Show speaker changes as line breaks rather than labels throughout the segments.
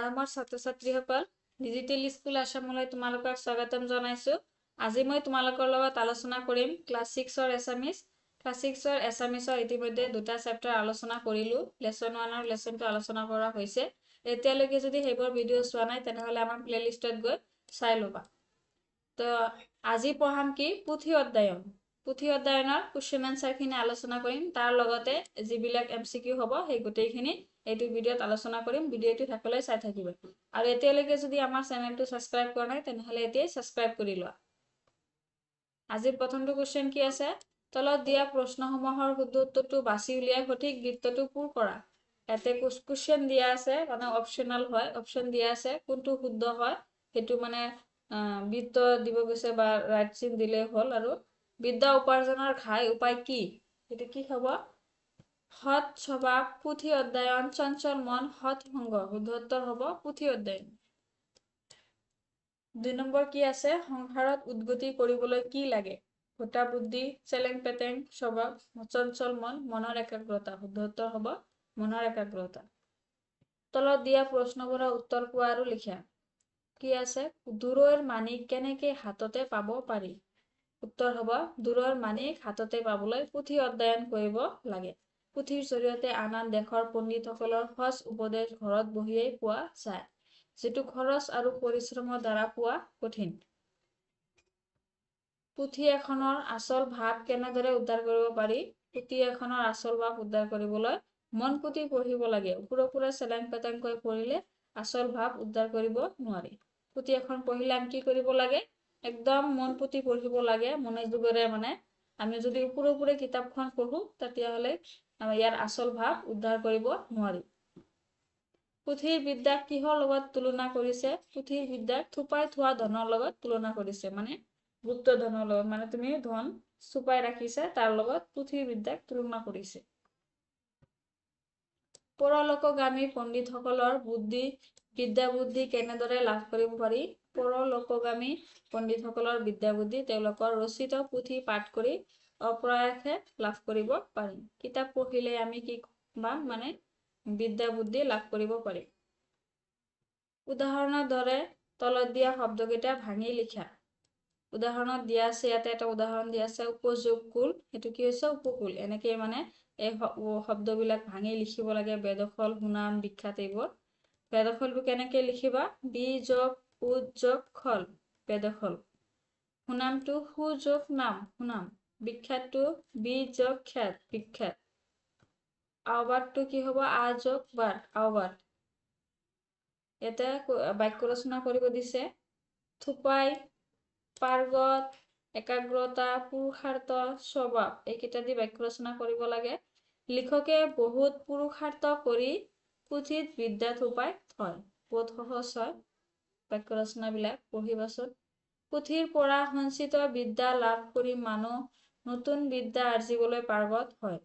মৰমৰ ছাত্ৰ-ছাত্ৰীসকল, digital school আছামলৈ তোমালোকক স্বাগতম জনাইছোঁ। আজি মই তোমালোকৰ লগত আলোচনা কৰিম ক্লাছ ছিক্সৰ এছামিছ। ক্লাছ ছিক্সৰ এছামিছৰ ইতিমধ্যে দুটা চেপ্টাৰ আলোচনা কৰিলোঁ, লেচন ওৱান আৰু লেচন টু আলোচনা কৰা হৈছে। এতিয়ালৈকে যদি সেইবোৰ ভিডিঅ' চোৱা নাই, তেনেহ'লে আমাৰ প্লে'লিষ্টত গৈ চাই ল'বা। তো আজি পঢ়াম কি? পুথি অধ্যয়ন। পুথি অধ্যয়নৰ কুৱেশ্যন এনচাৰখিনি আলোচনা কৰিম, তাৰ লগতে যিবিলাক এম চি কিউ হ'ব সেই গোটেইখিনি এইটো ভিডিঅ'ত আলোচনা কৰিম। ভিডিঅ'টো শেষলৈ চাই থাকিব আৰু এতিয়ালৈকে যদি আমাৰ চেনেলটো ছাবস্ক্ৰাইব কৰা নাই, তেনেহ'লে এতিয়াই ছাবস্ক্ৰাইব কৰি লোৱা। আজিৰ প্ৰথমটো কুৱেশ্যন কি আছে? তলত দিয়া প্ৰশ্নসমূহৰ শুদ্ধ উত্তৰটো বাছি উলিয়াই সঠিক বৃত্তটো পূৰ কৰা। ইয়াতে কুৱেশ্যন দিয়া আছে, মানে অপশ্যনেল হয়, অপশ্যন দিয়া আছে, কোনটো শুদ্ধ হয় সেইটো মানে বৃত্ত দিব গৈছে বা ৰাইট চিন দিলেই হ'ল। আৰু বিদ্যা উপাৰ্জনৰ ঘাই উপায় কি? সেইটো কি হ'ব? সৎ স্বভাৱ, পুথি অধ্যয়ন, চঞ্চল মন, সৎ সংগ। শুদ্ধ উত্তৰ হ'ব পুথি অধ্যয়ন। 2 নম্বৰ কি আছে? সংসাৰত উদ্গতি কৰিবলৈ কি লাগে? ভোটা বুদ্ধি, চেলেং পেটেং স্বভাৱ, চঞ্চল মন, মনৰ একাগ্ৰতা। শুদ্ধ উত্তৰ হ'ব মনৰ একাগ্ৰতা। তলত দিয়া প্ৰশ্নবোৰৰ উত্তৰ কোৱা আৰু লিখা। কি আছে? দূৰৈৰ মানিক কেনেকে হাততে পাব পাৰি? উত্তৰ হ'ব দূৰৰ মানিক হাততে পাবলৈ পুথি অধ্যয়ন কৰিব লাগে। পুথিৰ জৰিয়তে আন আন দেশৰ পণ্ডিতসকলৰ সজ উপদেশ ঘৰত বহিয়েই পোৱা যায়, যিটো খৰচ আৰু পৰিশ্ৰমৰ দ্বাৰা পোৱা কঠিন। পুথি এখনৰ আচল ভাৱ কেনেদৰে উদ্ধাৰ কৰিব পাৰি? পুথি এখনৰ আচল ভাৱ উদ্ধাৰ কৰিবলৈ মন পুতি পঢ়িব লাগে। ওপৰে ওপৰে চেলেং পেটেংকৈ পঢ়িলে আচল ভাৱ উদ্ধাৰ কৰিব নোৱাৰি। পুথি এখন পঢ়িলে আমি কি কৰিব লাগে? একদম মন পুতি পঢ়িব লাগে, মনোযোগেৰে। মানে আমি যদি ওপৰে ওপৰে কিতাপখন পঢ়ো, তেতিয়াহ'লে ইয়াৰ আচল ভাৱ উদ্ধাৰ কৰিব নোৱাৰি। পুথিৰ বিদ্যাক কিহৰ লগত তুলনা কৰিছে? পুথিৰ বিদ্যাক থোপাই থোৱা ধনৰ লগত তুলনা কৰিছে, মানে গুপ্ত ধনৰ লগত, মানে তুমি ধন চুপাই ৰাখিছা, তাৰ লগত পুথিৰ বিদ্যাক তুলনা কৰিছে। পৰলোকগামী পণ্ডিতসকলৰ বুদ্ধি বিদ্যা বুদ্ধি কেনেদৰে লাভ কৰিব পাৰি? পৰলোকগামী পণ্ডিতসকলৰ বিদ্যা বুদ্ধি তেওঁলোকৰ ৰচিত পুথি পাঠ কৰি অপ্ৰয়াসে লাভ কৰিব পাৰিম। কিতাপ পঢ়িলে আমি কি পাম? মানে বিদ্যা বুদ্ধি লাভ কৰিব পাৰিম। উদাহৰণৰ দৰে তলত দিয়া শব্দকেইটা ভাঙি লিখা। উদাহৰণত দিয়া আছে, ইয়াতে এটা উদাহৰণ দিয়া আছে, উপযোগ কুল, সেইটো কি হৈছে? উপকূল। এনেকেই মানে এই শব্দবিলাক ভাঙি লিখিব লাগে। বেদখল, সুনাম, বিখ্যাত এইবোৰ। বেদখলটো কেনেকে লিখিবা? বি যোগ উদ যোগ খল, বেদখল। সুনামটো সু যোগ নাম, সুনাম। বিখ্যাতটো বি যোগ খ্যাত, বিখ্যাত। আওবাদটো কি হ'ব? আ যোগ বাদ, আওবাদ। ইয়াতে বাক্য ৰচনা কৰিব দিছে। থোপাই, পাৰ্গত, একাগ্ৰতা, পুৰুষাৰ্থ, স্বভাৱ, এইকেইটা দি বাক্য ৰচনা কৰিব লাগে। লিখকে বহুত পুৰুষাৰ্থ কৰি পুথিত বিদ্যা থোপাই থয়। বহুত সহজ হয় বাক্য ৰচনাবিলাক, পঢ়িবাচোন। পুথিৰ পৰা সঞ্চিত বিদ্যা লাভ কৰি মানুহ নতুন বিদ্যা আৰ্জিবলৈ পাৰ্গত হয়।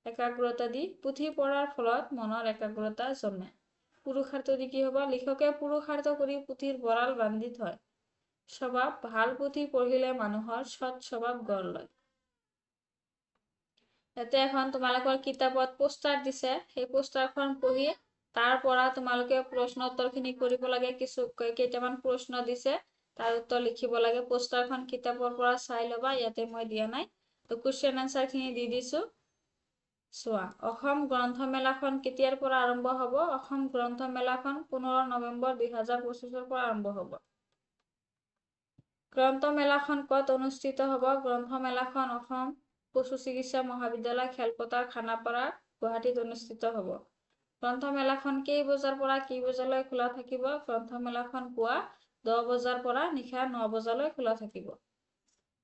একাগ্ৰতা দি পুথি পঢ়াৰ ফলত মনৰ একাগ্ৰতা জন্মে। পুৰুষাৰ্থ দি কি হ'ব? লিখকে পুৰুষাৰ্থ কৰি পুথিৰ ভঁৰাল বান্ধি থয়। স্বভাৱ, ভাল পুথি পঢ়িলে মানুহৰ সৎ স্বভাৱ গঢ় লয়। ইয়াতে এখন তোমালোকৰ কিতাপত পোষ্টাৰ দিছে, সেই পোষ্টাৰখন পঢ়ি তাৰ পৰা তোমালোকে প্ৰশ্ন উত্তৰখিনি কৰিব লাগে। কিছু কেইটামান প্ৰশ্ন দিছে, তাৰ উত্তৰ লিখিব লাগে। পোষ্টাৰখন কিতাপৰ পৰা চাই ল'বা, ইয়াতে মই দিয়া নাই। তো কুৱেশ্যন এনচাৰখিনি দি দিছো, চোৱা। অসম গ্ৰন্থমেলাখন কেতিয়াৰ পৰা আৰম্ভ হ'ব? অসম গ্ৰন্থমেলাখন 15 নৱেম্বৰ 2025ৰ পৰা আৰম্ভ হ'ব। গ্ৰন্থমেলাখন ক'ত অনুষ্ঠিত হ'ব? গ্ৰন্থমেলাখন অসম পশু চিকিৎসা মহাবিদ্যালয়, খেলপথাৰ, খানাপাৰা, গুৱাহাটীত অনুষ্ঠিত হ'ব। গ্ৰন্থমেলাখন কেই বজাৰ পৰা কেই বজালৈ খোলা থাকিব? গ্ৰন্থমেলাখন পুৱা 10 বজাৰ পৰা নিশা 9 বজালৈ খোলা থাকিব।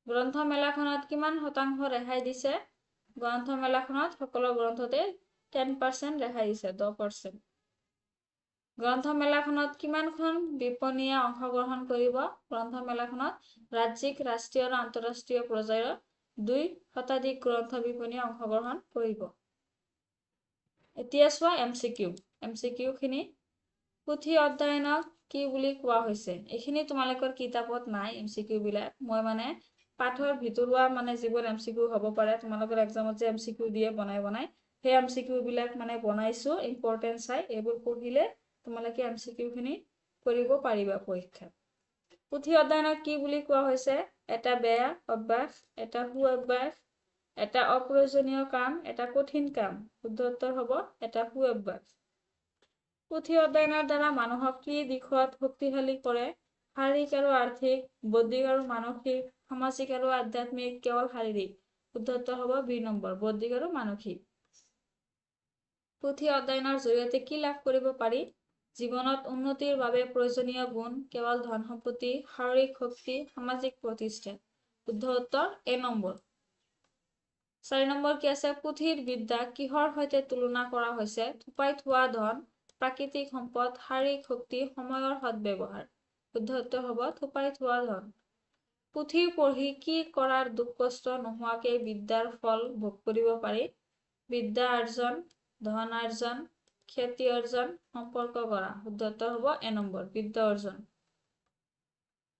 গ্ৰন্থমেলাখনত কিমান শতাংশ ৰেহাই দিছে? গ্ৰন্থমেলাখনত সকলো গ্ৰন্থতে 10% ৰেহাই দিছে, 10%। গ্ৰন্থমেলাখনত কিমানখন বিপণীয়ে অংশগ্ৰহণ কৰিব? গ্ৰন্থমেলাখনত ৰাজ্যিক, ৰাষ্ট্ৰীয় আৰু আন্তঃৰাষ্ট্ৰীয় পৰ্যায়ৰ 2 শতাধিক গ্ৰন্থ বিপণীয়ে অংশগ্ৰহণ কৰিব। এতিয়া চোৱা M C Q. M C কিউখিনি পুথি অধ্যয়নক কি বুলি কোৱা হৈছে? এইখিনি তোমালোকৰ কিতাপত নাই এম চি কিউবিলাক। মই মানে পাঠৰ ভিতৰুৱা, মানে যিবোৰ এম চি কিউ হ'ব পাৰে, তোমালোকৰ এক্সামত যে এম চি কিউ দিয়ে বনাই বনাই, সেই এম চি কিউবিলাক মানে বনাইছোঁ ইম্পৰ্টেণ্ট চাই। এইবোৰ পঢ়িলে তোমালোকে MCQ খিনি কৰিব পাৰিবা পৰীক্ষাত। পুথি অধ্যয়নক কি বুলি কোৱা হৈছে? এটা বেয়া অভ্যাস, এটা সু অভ্যাস, এটা অপ্ৰয়োজনীয় কাম, এটা কঠিন কাম। শুদ্ধ উত্তৰ হ'ব এটা সু অভ্যাস। পুথি অধ্যয়নৰ দ্বাৰা মানুহক কি দিশত শক্তিশালী কৰে? শাৰীৰিক আৰু আৰ্থিক, বৌদ্ধিক আৰু মানসিক, সামাজিক আৰু আধ্যাত্মিক, কেৱল শাৰীৰিক। শুদ্ধ উত্তৰ হ'ব বি নম্বৰ, বৌদ্ধিক আৰু মানসিক। পুথি অধ্যয়নৰ জৰিয়তে কি লাভ কৰিব পাৰি? জীৱনত উন্নতিৰ বাবে প্ৰয়োজনীয় গুণ, কেৱল ধন সম্পত্তি, শাৰীৰিক শক্তি, সামাজিক প্ৰতিষ্ঠা। শুদ্ধ উত্তৰ এ নম্বৰ। 4 নম্বৰ কি আছে? পুথিৰ বিদ্যা কিহৰ সৈতে তুলনা কৰা হৈছে? থুপাই থোৱা ধন, প্ৰাকৃতিক সম্পদ, শাৰীৰিক শক্তি, সময়ৰ সদ্ব্যৱহাৰ। শুদ্ধ উত্তৰ হ'ব থুপাই থোৱা ধন। পুথি পঢ়ি কি কৰাৰ দুখ কষ্ট নোহোৱাকৈ বিদ্যাৰ ফল ভোগ কৰিব পাৰি? বিদ্যা আৰ্জন, ধন আৰ্জন, খ্যাতি অৰ্জন, সম্পৰ্ক গঢ়া। শুদ্ধ উত্তৰ হ'ব এ নম্বৰ, বিদ্যা অৰ্জন।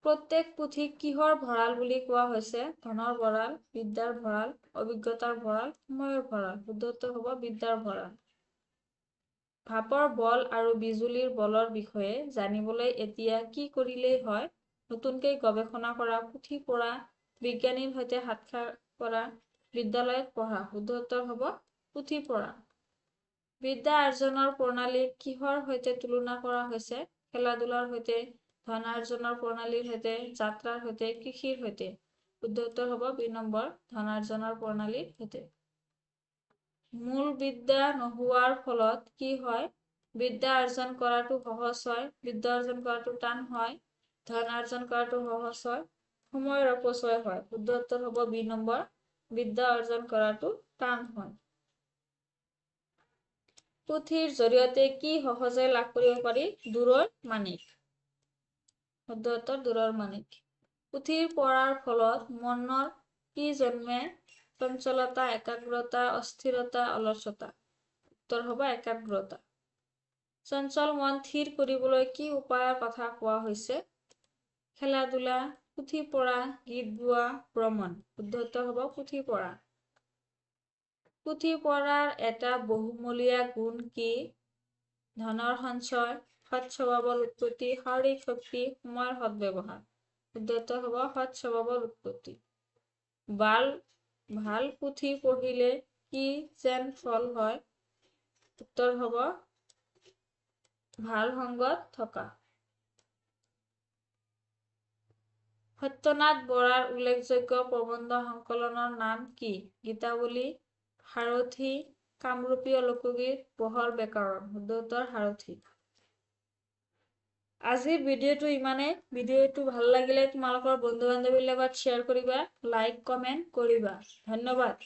প্ৰত্যেক পুথিক কিহৰ ভঁৰাল বুলি কোৱা হৈছে? ধনৰ ভঁৰাল, বিদ্যাৰ ভঁৰাল, অভিজ্ঞতাৰ ভঁৰাল, সময়ৰ ভঁৰাল। শুদ্ধ উত্তৰ হ'ব বিদ্যাৰ ভঁৰাল। ভাপৰ বল আৰু বিজুলীৰ বলৰ বিষয়ে জানিবলৈ এতিয়া কি কৰিলেই হয়? নতুনকৈ গৱেষণা কৰা, পুথি পঢ়া, বিজ্ঞানীৰ সৈতে সাক্ষাৎ কৰা, বিদ্যালয়ত পঢ়া। শুদ্ধ উত্তৰ হ'ব পুথি পঢ়া। বিদ্যা আৰ্জনৰ প্ৰণালীক কিহৰ সৈতে তুলনা কৰা হৈছে? খেলা ধূলাৰ সৈতে, ধন আৰ্জনৰ প্ৰণালীৰ সৈতে, যাত্ৰাৰ সৈতে, কৃষিৰ সৈতে। শুদ্ধ উত্তৰ হ'ব বি নম্বৰ, ধন আৰ্জনৰ প্ৰণালীৰ সৈতে। মূল বিদ্যা নোহোৱাৰ ফলত কি হয়? বিদ্যা আৰ্জন কৰাটো সহজ হয়, বিদ্যা অৰ্জন কৰাটো টান হয়, ধন আৰ্জন কৰাটো সহজ হয়, সময়ৰ অপচয় হয়। শুদ্ধ উত্তৰ হ'ব বি নম্বৰ, বিদ্যা অৰ্জন কৰাটো টান হয়। পুথিৰ জৰিয়তে কি সহজে লাভ কৰিব পাৰি? দূৰৰ মানিক। শুদ্ধ উত্তৰ দূৰৰ মানিক। পুথিৰ পঢ়াৰ ফলত মনৰ কি জন্মে? চঞ্চলতা, একাগ্ৰতা, অস্থিৰতা, অলসতা। উত্তৰ হ'ব একাগ্ৰতা। চঞ্চল মন থিৰ কৰিবলৈ কি উপায়ৰ কথা কোৱা হৈছে? খেলা ধূলা, পুথি পঢ়া, গীত গোৱা, ভ্ৰমণ। শুদ্ধ উত্তৰ হ'ব পুথি পঢ়া। পুথি পঢ়াৰ এটা বহুমূলীয়া গুণ কি? ধনৰ সঞ্চয়, সৎ স্বভাৱৰ উৎপত্তি, শাৰীৰিক শক্তি, সময়ৰ সদ্ব্যৱহাৰ। শুদ্ধ উত্তৰ হ'ব সৎ স্বভাৱৰ উৎপত্তি। ভাল পুথি পঢ়িলে কি যেন ফল হয়? উত্তৰ হ'ব ভাল সংগত থকা। সত্যনাথ বৰাৰ উল্লেখযোগ্য প্ৰবন্ধ সংকলনৰ নাম কি? গীতাৱলী, সাৰথি, কামৰূপীয় লোকগীত, বহল ব্যাকৰণ। শুদ্ধ উত্তৰ সাৰথি। আজিৰ ভিডিঅ'টো ইমানেই। ভিডিঅ'টো ভাল লাগিলে তোমালোকৰ বন্ধু বান্ধৱীৰ লগত শ্বেয়াৰ কৰিবা, লাইক কমেণ্ট কৰিবা। ধন্যবাদ।